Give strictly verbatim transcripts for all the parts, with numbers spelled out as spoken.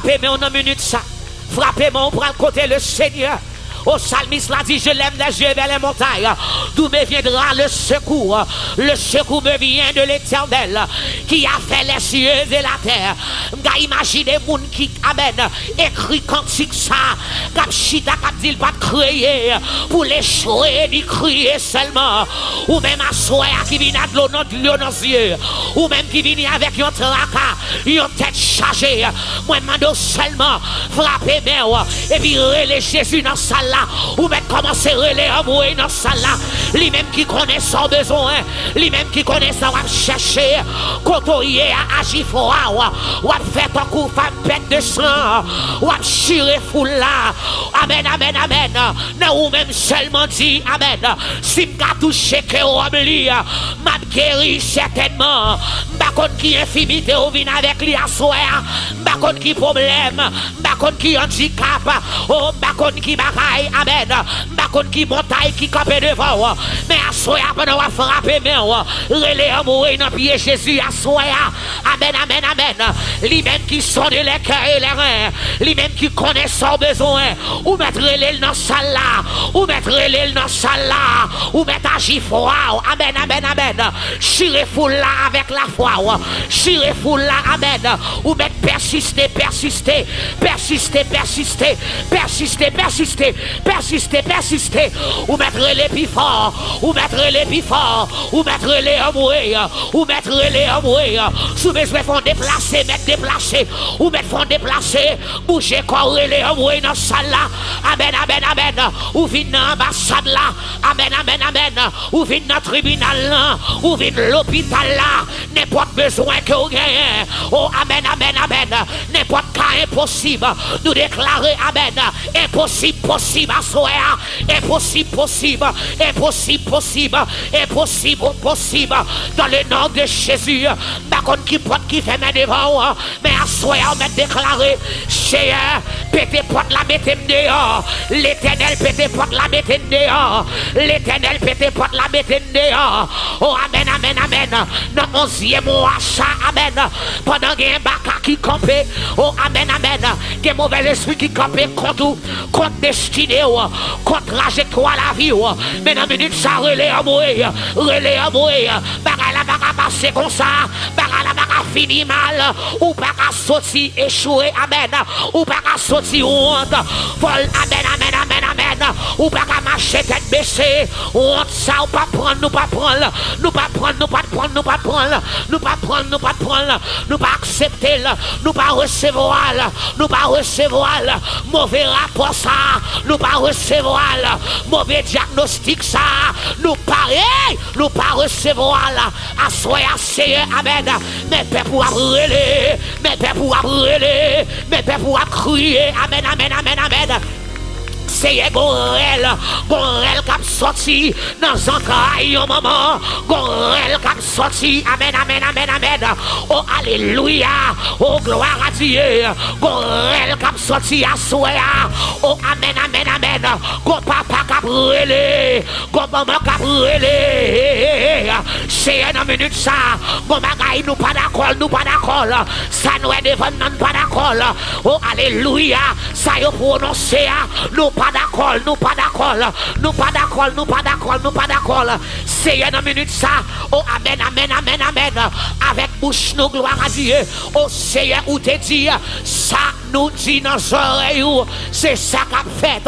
Frape men w nan minit sa. Frape men w pral kote Lesenyè. O, salmis la di, je lève les yeux vers les montagnes. D'où me viendra le secours? Le secours me vient de l'Éternel, qui a fait les cieux et la terre. M ka imajine moun ki, amèn, ekri kantik sa, k ap chita, k ap di l pa t kreye pou l echwe ni kriye sèlman. Ou menm aswè a ki vin ak dlo nan dlo nan zye, ou menm ki vini avèk yon traka, yon tèt chaje, mwen mande w sèlman frape men w epi rele Jezi nan sal la. Ou mèt kòmanse rele anmwey nan sal la. Li menm ki konnen sa w bezwen, li menm ki konnen sa w ap chèche. Kote w ye a, aji fwa w. W ap fè tankou fanm pèt de san. W ap chire foul la. Amèn, amèn, amèn. Nan ou menm sèlman di, amèn. Si m ka touche kewòm li, m ap geri sètènman. M pa konn ki enfimite ou vin avèk li aswè a. M pa konn ki pwoblèm. M pa konn ki andikap. O, m pa konn ki bagay. Amèn. M pa konn ki montay ki kanpe devan w. Men aswè a, pandan w ap frape men w, rele anmwey nan pye Jezi aswè a. Amèn, amèn, amèn. Li menm ki sonde les cœurs et les reins. Li menm ki konnen sa w bezwen. Ou mèt rele l nan sal la. Ou mèt rele l nan sal la. Ou mèt aji fwa w. Amèn, amèn, amèn. Chire foul la avèk lafwa w. Chire foul la, amèn. Ou mèt pèsiste, pèsiste, pèsiste, pèsiste, pèsiste, pèsiste, pèsiste, pèsiste. Ou mèt rele pi fò. Ou mèt rele pi fò. Ou mèt rele anmwey. Ou mèt rele anmwey. Si w bezwen fè yon deplase, mèt deplase. Ou mèt fè yon deplase. Bouje kò w, rele anmwey nan sal la. Amèn, amèn, amèn. Ou vin nan anbasad la. Amèn, amèn, amèn. Ou vin nan tribinal lan. Ou vin lopital la. Nenpòt bezwen ke w genyen. O, amèn, amèn, amèn. Nenpòt ka enposib. Nou deklare, amèn. Enposib posib aswè a. Enposib posib. Enposib posib. Enposib posib. Dans le nom de Jésus. M pa konn ki pòt ki fèmen devan w, men aswè a, ou mèt deklare, Seyè, pete pòt la, mete m deyò. Letènèl, pete pòt la, mete m deyò. Letènèl, pete pòt la, mete m deyò. O, amèn, amèn, amèn. Nan onzyèm mwa sa, amèn. Pandan gen baka ki kanpe, o, amèn, amèn. Gen movèzespri ki kanpe kont ou, kont destine w, kont trajektwa lavi w. Men nan minit sa, rele anmwey, rele anmwey. Bagay la pa ka pase konsa, bagay la pa ka fini mal. Ou pa ka soti echwe, amèn. Ou pa ka soti wont. Vòl, amèn, amèn, amèn, amèn. Ou pa ka mache tèt bese. Wont sa, ou pa pran l, nou pa pran l. Nou pa pran l, nou pa pran l, nou pa pran l. Nou pa pran l, nou pa pran l. Nou pa aksepte l. Nou pa resevwa l. Nou pa resevwa l. Move rapò sa, nou pa resevwa l. Move dyagnostik sa, nou pa, ey, nou pa resevwa l. Aswè a, Seyè, amèn. Men pèp ou ap rele, men pèp ou ap rele, men pèp ou ap kriye. Amèn, amèn, amèn, amèn. Seyè, gon rèl, gon rèl k ap sòti nan zantray yon manman. Gon rèl k ap sòti. Amèn, amèn, amèn, amèn. O, alelouya. O, glwa a Dye. Gon rèl k ap sòti aswè a. O, amèn, amèn, amèn. Gon papa k ap rele. Gon manman k ap rele. Seyè, nan minit sa, gon bagay nou pa dakò l, nou pa dakò l. Sa n wè devan n nan, n pa dakò l. O, alelouya. Sa yo pwononse a, nou pa dakò l, nou pa dakò l. Nou pa dakò l, nou pa dakò l, nou pa dakò l. Seyè, nan minit sa, o, amèn, amèn, amèn, amèn. Avèk bouch nou, glwa a Dye. O Seyè, ou te di, sa nou di nan zòrèy ou, se sa k ap fèt.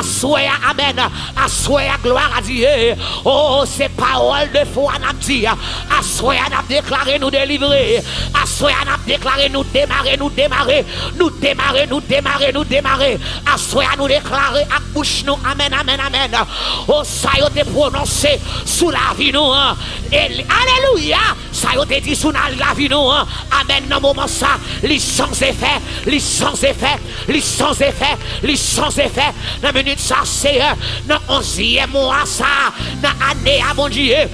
Aswè a, amèn. Aswè a, glwa a Dye. O, se pawòl de fwa n ap di. Aswè a, n ap deklare nou delivre. Aswè a, n ap deklare nou demare, nou demare. Nou demare, nou demare, nou demare. Aswè a, nou deklare ak bouch nou, amèn, amèn, amèn. O, sa yo te pwononse sou lavi nou an. E, alelouya! Sa yo te di sou nan lavi nou an, amèn, nan moman sa, li san efè, li san efè, li san efè, li san efè. Nan minit sa, Seyè, nan onzyèm mwa sa, nan ane a, Bondye,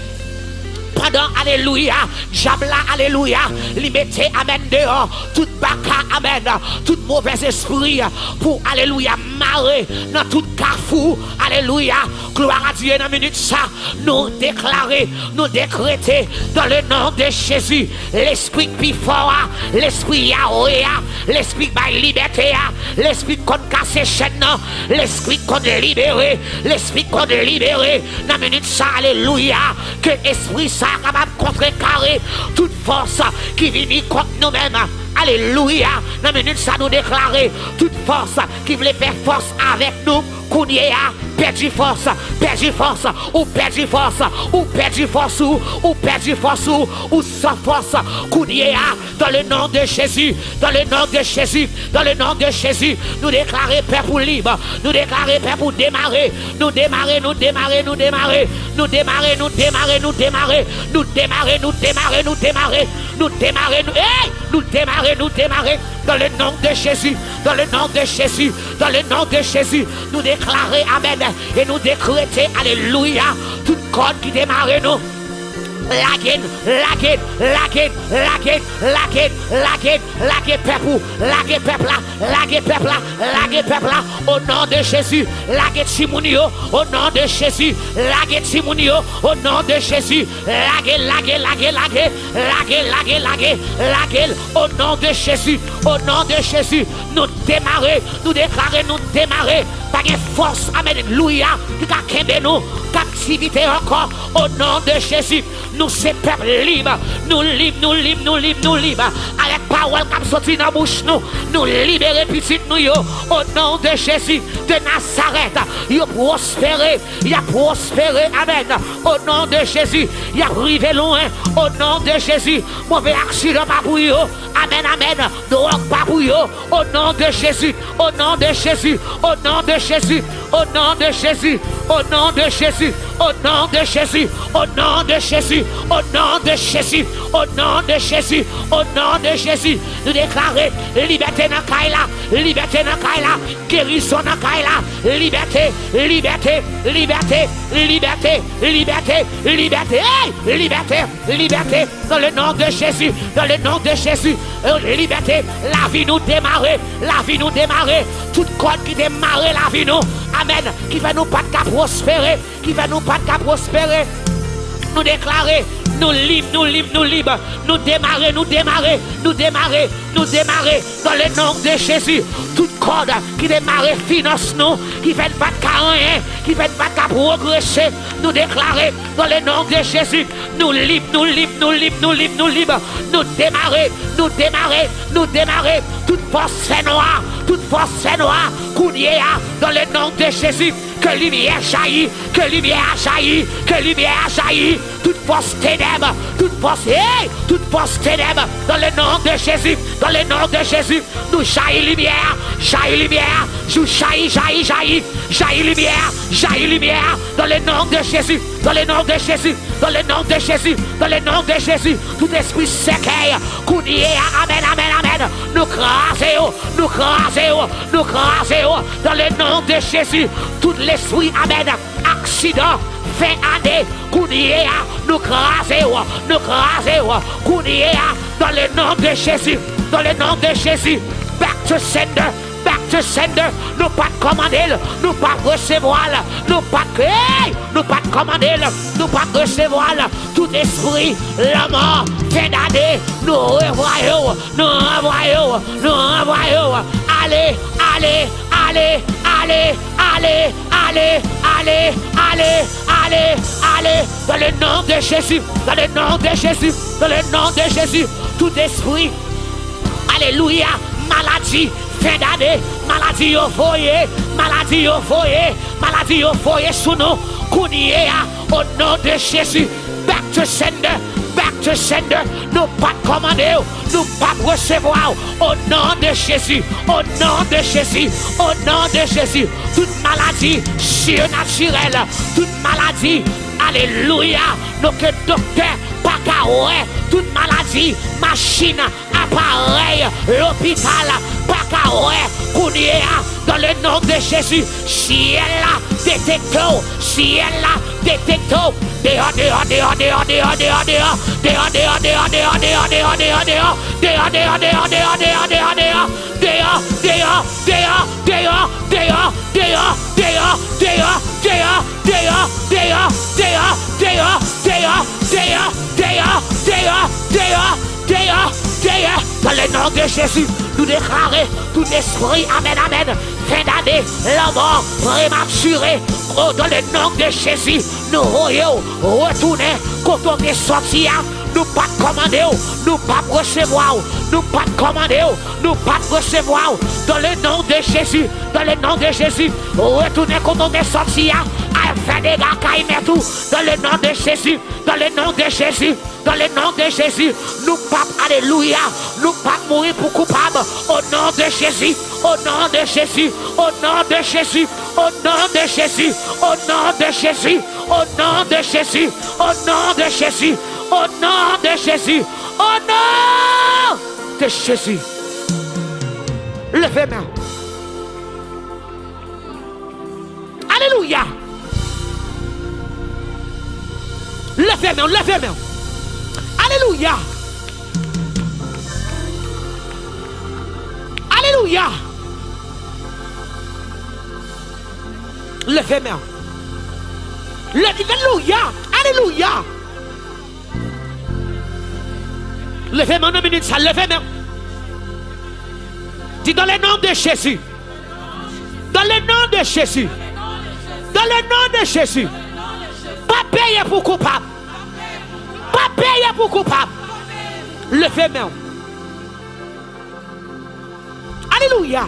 Pandan, alelouya, dyab la, alelouya, li mete, amèn, deyò tout baka, amèn, tout movèz espri pou, alelouya, mare nan tout kafou, alelouya. Glwa a Dye, nan minit sa, nou deklare, nou dekrete, dans le nom de Jésus, lespri k pi fò a, lespri Yawe a, lespri k bay libète a, lespri k konn kase chèn nan, lespri k konn libere, lespri k konn libere, nan minit sa, alelouya, ke espri sa kapab kontrekare tout fòs ki vini kont nou menm. Alelouya, nan minit sa, nou deklare tout fòs ki vle fè fòs avèk nou, kounye a, pèdi fòs, pèdi fòs, ou pèdi fòs, ou pèdi fòs ou, ou pèdi fòs ou, ou san fòs, kounye a, dans le nom de Jésus, dans le nom de Jésus, dans le nom de Jésus, nou deklare pèp ou lib, nou deklare pèp ou demare, nou demare, nou demare, nou demare, nou demare, nou demare, nou demare, nou demare, nou demare, nou demare, nou demare, nou, hey! Nou demare, nou demare, dans le nom de Jésus, dans le nom de Jésus, dans le nom de Jésus, nou deklare, amèn, e nou dekrete, alelouya, tout kòd ki demare nou, lage n, lage n, lage n, lage n, lage n, lage n, lage pèp ou, lage pèp la, lage pèp la, lage pèp la, o non de Jezi, lage timoun yo, o non de Jezi, lage timoun yo, o non de Jezi, lage, lage, lage, lage, lage, lage, lage, lage l, o non de Jezi, o non de Jezi, nou demare, nou deklare, nou demare, pa gen fòs, alelouya, ki ka kenbe nou, kaptivite ankò, o non de Jezi. Nou se pèp lib. Nou lib, nou lib, nou lib, nou lib. Avèk pawòl k ap soti nan bouch nou, nou libere pitit nou yo. O non de Jezi de Nazarèt, yo pwospere, y ap pwospere. Amèn. O non de Jezi, y ap rive lwen. O non de Jezi, move aksidan pa pou yo. Amèn, amèn. Dwòg pa pou yo. O non de Jezi, o non de Jezi, o non de Jezi, o non de Jezi, o non de Jezi, o non de Jezi, o non de Jezi, o non de Jezi, o non de Jezi, o non de Jezi, nou deklare libète nan kay la, libète nan kay la, gerizon nan kay la, libète, libète, libète, libète, libète, libète, hey, libète, libète. Dans le nom de Jésus, dans le nom de Jésus, euh, libète, lavi nou demare, lavi nou demare, tout kòd ki te mare lavi nou, amèn, ki fè nou pa t ka pwospere, ki fè nou pa t ka pwospere, nou deklare, nou lib, nou lib, nou lib, nou demare, nou demare, nou demare, nou demare, dans le nom de Jésus, tout kòd ki te mare finans nou, ki fè n pa t ka anyen, ki fè n pa t ka pwogrese, nou deklare, dans le nom de Jésus, nou lib, nou lib, nou lib, nou lib, nou lib, nou lib. Nou demare, nou demare, nou demare. Tout fòs fènwa, tout fòs fènwa, kounye a, dans le nom de Jésus, ke limyè jayi, ke limyè a jayi, ke limyè a jayi. Tout fòs tenèb, tout fòs, hey, tout fòs tenèb, dans le nom de Jésus, dans le nom de Jésus. Nou jayi limyè a, jayi limyè a, jou jayi, jayi, jayi, jayi limyè a, jayi limyè a, dans le nom de Jésus, dans le nom de Jésus, dans le nom de Jésus, dans le nom de Jésus, tout espri sèkèy, kounye a, amèn, amèn, amèn, nou kraze yo, nou kraze yo, nou kraze yo, dans le nom de Jésus, tout lespri, amèn, aksidan, fen ane, kounye a, nou kraze yo, nou kraze yo, kounye a, dans le nom de Jésus, dans le nom de Jésus, back to sender, back to sender, nou pa t kòmande l, nou pa t resevwa l, nou pa t, hey, nou pa t kòmande l, nou pa t resevwa l, tout espri, lanmò, fen dane, nou revwa yo, nou ranvwaye w, nou ranvwaye w. Ale, ale, ale, ale, dans le nom de Jésus, dans le nom de Jésus, dans le nom de Jésus, tout espri, alelouya, maladi, fen dane, maladi yo voye, maladi yo voye, maladi yo voye sou nou, kounye a, o non de Jezi, back to sender, back to sender, nou pa t kòmande w, nou p ap resevwa w, o non de Jezi, o non de Jezi, o non de Jezi, tout maladi sirnatirèl, tout maladi, alelouya, nou ke doktè pa ka wè, tout maladi, machin, aparèy, lopital, pa ka wè, kounye a, Dans le nom de Jésus, syèl la detekte w, syèl la detekte w. Deyò, deyò, deyò, deyò, deyò, deyò, deyò, deyò, deyò, deyò, deyò, deyò, deyò, deyò, deyò, deyò, deyò, deyò. Dans le nom de Jésus, nou deklare tout espri, amèn, amèn, fen dane, lanmò prematire. O, dans le nom de Jésus, nou voye w retounen kote w te sòti a. Nou p ap kòmande w, nou p ap resevwa w, nou p ap kòmande w, nou p ap resevwa w. Dans le nom de Jésus, dans le nom de Jésus, retounen kote w te sòti a, al fè dega kay mèt ou. Dans le nom de Jésus, dans le nom de Jésus, dans le nom de Jésus, nou p ap, alelouya, nou p ap mouri pou koupab. Au nom de Jésus, au nom de Jésus, au nom de Jésus, au nom de Jésus, au nom de Jésus, au nom de Jésus, au nom de Jésus, au nom de Jésus, au nom de Jésus. Leve men w. Alelouya! Leve men w, leve men w. Alelouya! Alelouya! Leve men w. Leve, alelouya! Alelouya! Leve men w nan minit sa, leve men w. Di, dans le nom de Jésus. Dans le nom de Jésus. Dans le nom de Jésus. Pa peye pou koupab. Pa peye pou koupab. Leve men w. Alelouya.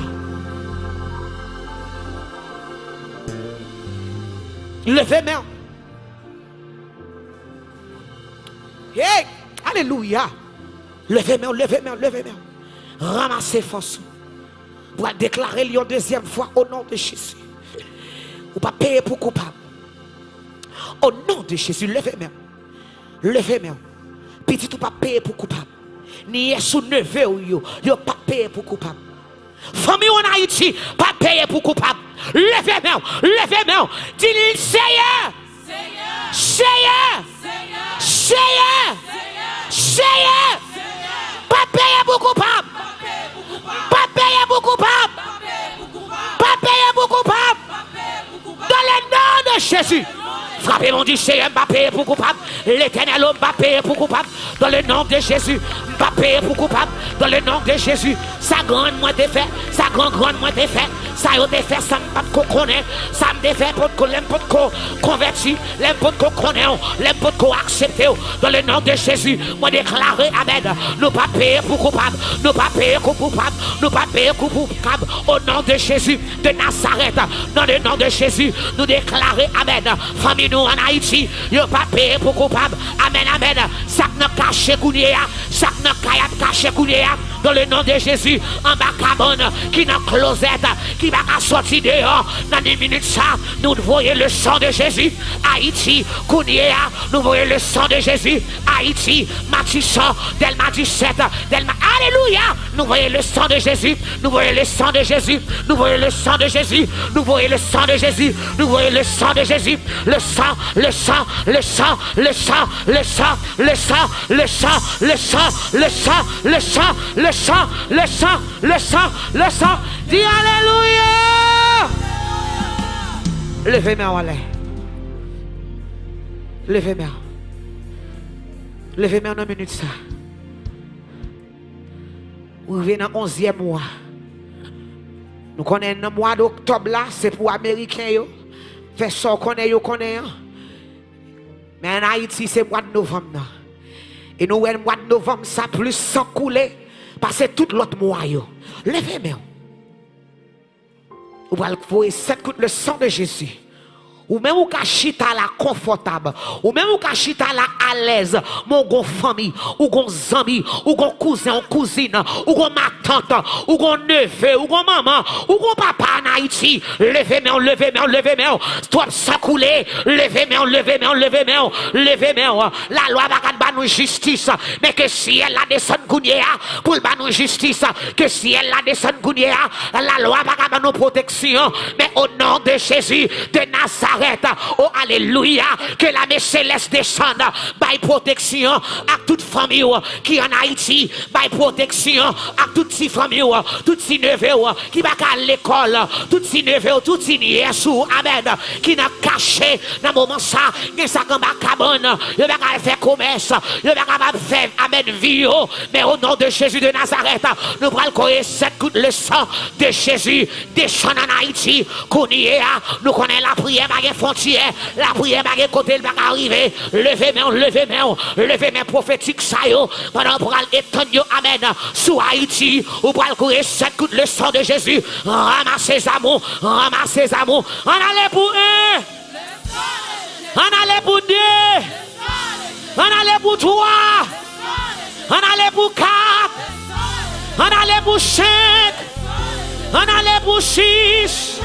Leve men w. Hey! Alelouya! Leve men w, leve men w, leve men w. Ranmase fòs ou. Ou pral deklare l yon dezyèm fwa, o non de Jezi. Ou p ap peye pou koupab. O non de Jezi, leve men w. Leve men w. Pitit ou p ap peye pou koupab. Nyès ou, neve w yo, yo p ap peye pou koupab. Fanmi w ann Ayiti p ap peye pou koupab. Leve men w, leve men w. Di l, Seyè! Seyè! Seyè! Seyè! P ap peye pou koupab! P ap peye pou koupab! P ap peye pou koupab! Dans le nom de Jésus. Frape men w, di, Seyè, m p ap peye pou koupab. Letènèl o, m p ap peye pou koupab. Dans le nom de Jésus, m p ap peye pou koupab. Dans le nom de Jésus, sa grann mwen te fè, sa gran grann mwen te fè, sa yo te fè san m pa t ko konnen, sa m te fè potko, lè m potko konvèti, lè m potko konnen w, lè m potko aksepte w. Dans le nom de Jésus, mwen deklare, amèn, nou p ap peye pou koupab, nou p ap peye pou koupab, nou p ap peye pou koupab. O non de Jezi de Nazarèt, dans le nom de Jésus, nou deklare, amèn. Fanmi nou ann Ayiti, yo p ap peye pou koupab. Amèn, amèn. Sa k nan kache kounye a, sa k nan kay ap kache kounye a, dans le nom de Jésus, anba kabann, ki nan klozèt, ki pa ka sòti deyò, nan minit sa, nou voye le sang de Jésus. Ayiti, kounye a, nou voye le sang de Jésus. Ayiti, Matisan, Dèlma disèt, Dèlma, alelouya! Nou voye le sang de Jésus, nou voye le sang de Jésus, nou voye le sang de Jésus, nou voye le sang de Jésus, nou voye le sang de Jésus, le sang, le sang, le sang, le sang, le sang, le sang, le sang, le sang, le sang, le sang, le sang, le sang, le sang, le sang, le sang, le sang, di alelouya! Leve men w anlè. Leve men w. Leve men w nan minit sa. Ou rive nan onzyèm mwa. Nou konnen nan mwa d oktòb la, se pou Ameriken yo fè sa w konnen yo konnen an. Men ann Ayiti, se mwa d novanm nan. E nou wè mwa d novanm sa plis san koule pase tout lòt mwa yo. Leve men w. Ou pral voye sèt kout le sang de Jésus. Ou menm ou ka chita la konfòtab. Ou menm ou ka chita la alèz, men w gon fanmi, ou gon zanmi, ou gon kouzen, ou kouzin, ou gon matant, ou gon neve, ou gon manman, ou gon papa ann Ayiti. Leve men w, leve men w, leve men w. Twòp san koule. Leve men w, leve men w, leve men w, leve men w. Lalwa pa ka ba nou jistis, men ke syèl la desann kounye a pou l ba nou jistis. Ke syèl la desann kounye a. Lalwa pa ka ban nou pwoteksyon, men o non de Jezi de Nazarèt, o alelouya, ke lame selès desann, bay pwoteksyon ak tout fanmi w ki ann Ayiti, bay pwoteksyon ak tout ti fanmi w, tout ti neve w ki pa ka al lekòl, tout ti neve w, tout ti nyès ou, amèn, ki nan kache nan moman sa, gen sa k anba kabann, yo pa ka al fè komès, yo pa kapab fè, amèn, vi yo, men o non de Jezi de Nazarèt, nou pral kore sèt gout le san de Jezi desann ann Ayiti. Kounye a, nou konnen lapriyè pa gen fwontyè, lapriyè pa gen kote l pa ka rive. Leve men w, leve men w, leve men pwofetik sa yo, pandan w pral etann yo, amèn, sou Ayiti, ou pral kore sèt gout le san de Jezi. Ranmase zam ou, ranmase zam ou. Ann ale pou en. Ann ale pou de. Ann ale pou twa. Ann ale pou kat. Ann ale pou senk. Ann ale pou sis.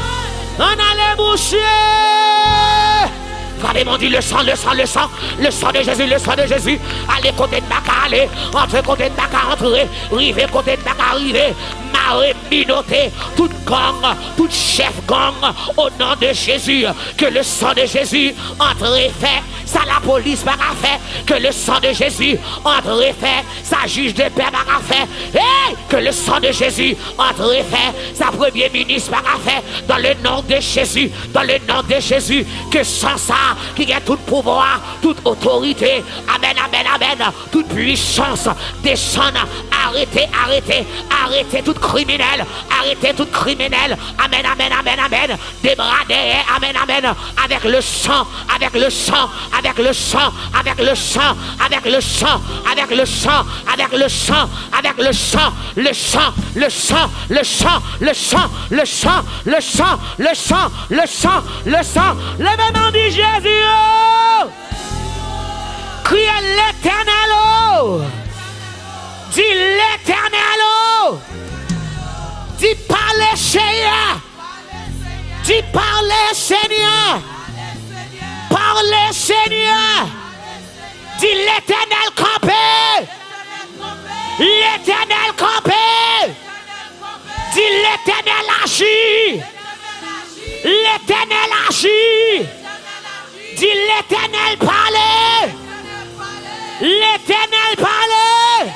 Ann ale pou sèt. Frape men w, di le san, le san, le san, le san de Jezi, le san de Jezi. Ale kote n pa ka ale, antre kote n pa ka antre, rive kote n pa ka rive. Mare, minote tout gang, tout chèf gang, o non de Jezi. Ke le san de Jezi antre fè sa lapolis pa ka fè. Ke le san de Jezi antre fè sa jij de pè pa ka fè. Hey! Ke le san de Jezi antre fè sa premye minis pa ka fè. Dans le nom de Jésus, dans le nom de Jésus, ke san sa ki gen tout pouvwa, tout otorite, amèn, amèn, amèn, tout pwisans desann, arete, arete, arete tout kriminèl, arete tout kriminèl, amèn, amèn, amèn, amèn. De bra dèyè, amèn, amèn, avec le sang, avec le sang, avec le sang, avec le sang, avec le sang, avec le sang, avec le sang, avec le sang, le sang, le sang, le sang, le sang, le sang, le sang, le sang, le sang, le sang, le sang, leve men w, di Jezi o! Kriye Letènèl o! Di Letènèl o! Di pale Seyè! Di pale Senyè! Pale Senyè! Di Letènèl kanpe! Letènèl kanpe! Di Letènèl aji! Letènèl aji! Di Letènèl pale! Letènèl pale!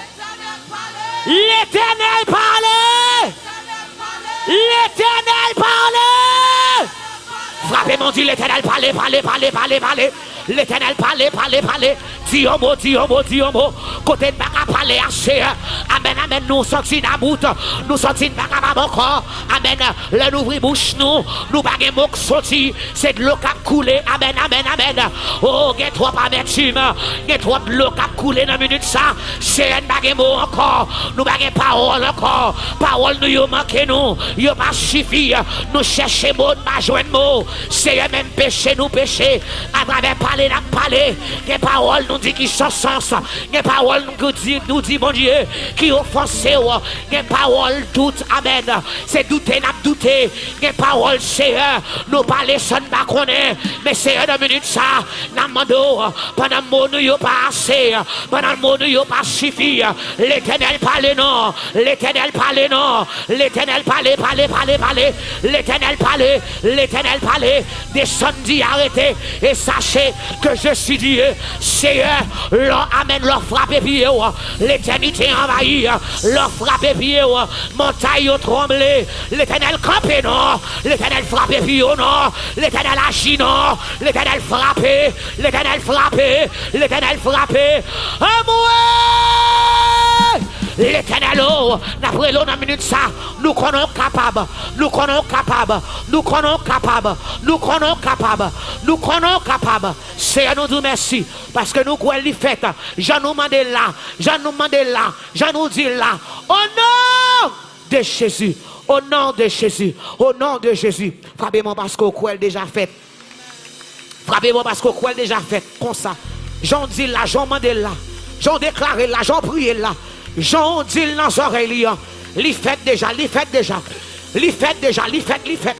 Letènèl pale! Letènèl pale! Frape men w, di Letènèl pale, pale, pale, pale, pale. Letènèl pale, pale, pale. Di yon mo, di yon mo, di yon mo. Kote n pa ka pale a, Seyè. Amèn, amèn. Nou santi n about. Nou santi n pa kapab ankò. Amèn. Lè n ouvri bouch nou, nou pa gen mo k soti. Se dlo k ap koule. Amèn, amèn, amèn. O, gen twòp amètim. Gen twòp dlo k ap koule nan minit sa. Seyè, n pa gen mo ankò. Nou pa gen pawòl ankò. Pawòl nou yo manke nou. Yo pa sifi. Nou chèche mo, n pa jwenn mo. Seyè, menm peche nou peche. Atravè pale n ap pale. Gen pawòl nou di ki san sans. Gen pawòl nou di, nou di, Bondye, ki ofanse w. Gen pawòl dout. Amèn. Se doute n ap doute. Gen pawòl, Seyè, nou pale san n pa konnen. Men, Seyè, nan minit sa, n ap mande w, pandan mo nou yo pa ase, pandan mo nou yo pa sifi, Letènèl pale non, Letènèl pale non, Letènèl pale, pale, pale, pale, Letènèl pale, Letènèl pale, desann, di arete, e sache ke je suis Dieu. Seyè, lè w, amèn, lè w frape pye w, letènite anvayi, lè w frape pye w, montay yo tranble, Letènèl kanpe non, Letènèl frape pye w non, Letènèl aji non, Letènèl frape, Letènèl frape, Letènèl frape. Anmwe! Letènèl o, n ap rele w nan minit sa. Nou konnen w kapab, nou konnen w kapab, nou konnen w kapab, nou konnen w kapab, nou konnen w kapab. Seyè, nou di w mèsi, paske nou kwè li fèt. Jan nou mande l la, jan nou mande l la, jan nou di l la. O non de Jezi, o non de Jezi, o non de Jezi. Frape men w paske w kwè l deja fèt. Frape men w paske w kwè l deja fèt. Konsa. Jan w di l la, jan w mande l la, jan w deklare l la, jan w priye l la, jan w di l nan zòrèy li an, li fèt deja, li fèt deja, li fèt deja, li fèt, li fèt.